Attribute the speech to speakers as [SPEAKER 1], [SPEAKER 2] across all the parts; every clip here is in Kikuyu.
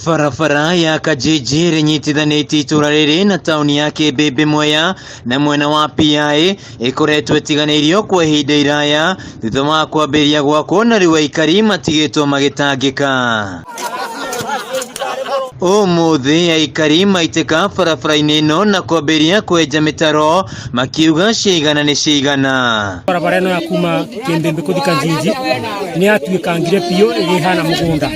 [SPEAKER 1] Barabara ya Kajiji ĩrĩnyitithanĩtie itũra rĩrĩ na taũni ya Kĩmbĩmbĩ Mwea na mwena wa PI ĩkoretwo ĩtiganĩirio kwa ihinda iraya thutha wa kwambĩrĩria gwakwo na rĩu aikari matigĩtwo magĩtangĩka. Ũmũthĩ aikari maitĩka barabara-inĩ ĩno na kwambĩrĩria kwenja mĩtaro makiuga ciaigana nĩ ciaigana.
[SPEAKER 2] Barabara ĩno ya kuma Kĩmbĩmbĩ kũthi Kanjinji nĩ yatuĩkangire biũ ĩgĩhana mũgũnda.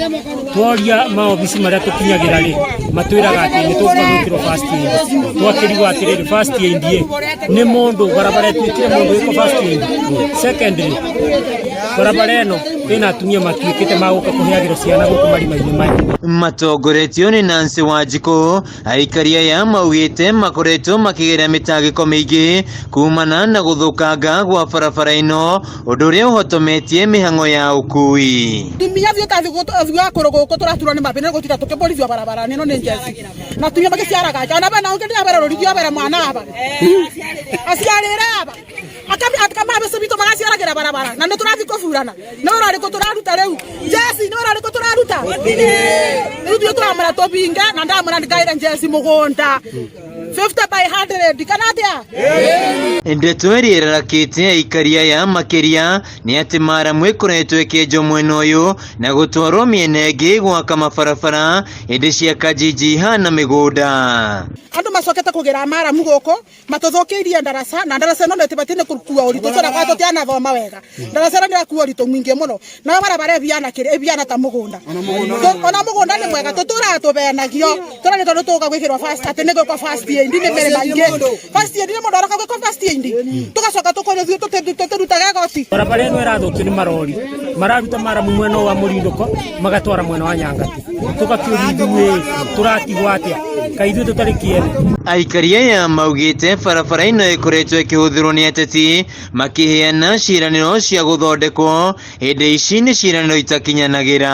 [SPEAKER 2] Tworia maobici marĩa tũkinyagĩra rĩ, matwĩraga atĩ nĩ tũgũka gwĩkĩrwo first aid. Twakĩrigwo atĩrĩrĩ, first aid ĩ, nĩ mũndũ barabara ĩtuĩkire mũndũ ĩko first aid. Secondly, barabara ĩno ĩna atumia matuĩkĩte magũka kũheagĩrwo ciana gũkũ marima-inĩ maya.
[SPEAKER 1] Matongoretio nĩ Nancy Wanjikũ, aikari aya maugĩte makoretwo makĩgerera mĩtangĩko mĩingĩ kumana na gũthũkanga gwa barabara ĩno, ũndũ ũrĩa ũhotometie mĩhang'o ya ũkui.
[SPEAKER 3] Atumia ithuĩ ta athuri akũrũ gũkũ tũraturwo nĩ mabĩndĩ nĩ gũtinda tũkĩmbũrithio barabara-inĩ ĩno nĩ njeci na atumia magĩciaraga nja ona bena ũngĩ ndĩabera rũrigi abere mwana aba aciarĩre aba akamabĩcĩ bitũ magaciaragĩra barabara na nĩ tũrathiĩ kũburana nĩ wĩra ũrĩkũ tũraruta rĩu njeci nĩ wĩra ũrĩkũ tũraruta rĩu ithuĩ tũramwĩra tũbinge na ndamwĩra ndikaĩre njeci mũgũnda 50 by 100 kana atĩa?
[SPEAKER 1] Ndeto ĩrĩa ĩrarakĩte aikari aya makĩria nĩ atĩ maramu ĩkoretwo ĩkĩenjwo mwena ũyũ na gũtwarwo mĩena ĩngĩ gwaka mabarabara ĩndĩ cia Kajiji ihana mĩgũnda.
[SPEAKER 3] Andũ macokete kũgĩra maramu gũkũ matũthũkĩirie ndaraca na ndaraca ĩno nĩtĩbatiĩ nĩ kũkua ũritũ ũcio na tũtianathoma wega ndaraca ĩno nĩrakua ũritũ mũingĩ mũno nayo barabara ĩbiana kĩrĩa ĩbiana ta mũgũnda ona mũgũnda nĩ mwega tũtũraga tũbenagio tũrarĩ tondũ tũgũka gwĩkĩrwo first atĩ nĩ gwĩkwo first aid nĩ mbere maingĩ first aid nĩ mũndũ aroka gwĩkwo first aid tũgacoka tũkorio ithuĩ tũtirutaga igoti.
[SPEAKER 2] Barabara ĩno ĩrathũkio nĩ marori mararuta maramu mwena wa Mũrindũko magatwara mwena wa Nyangati tũgakĩũria ithuĩ tũratigwo atĩa kaĩ ithuĩ tũtarĩ kĩene.
[SPEAKER 1] Aikari aya maugĩte barabara ĩno ĩkoretwo ĩkĩhũthĩrwo nĩ ateti makĩheana ciĩranĩro cia gũthondekwo hĩndĩ ici nĩ ciĩranĩro itakinyanagĩra.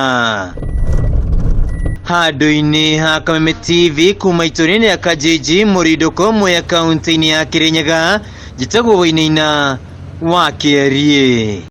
[SPEAKER 1] Handũ-inĩ ha Kameme TV kuma itũra-inĩ rĩa Kajiji Mũrindũko Mwea kaunti-inĩ ya Kĩrĩnyaga, njĩtagwo Wainaina wa Kĩeriĩ.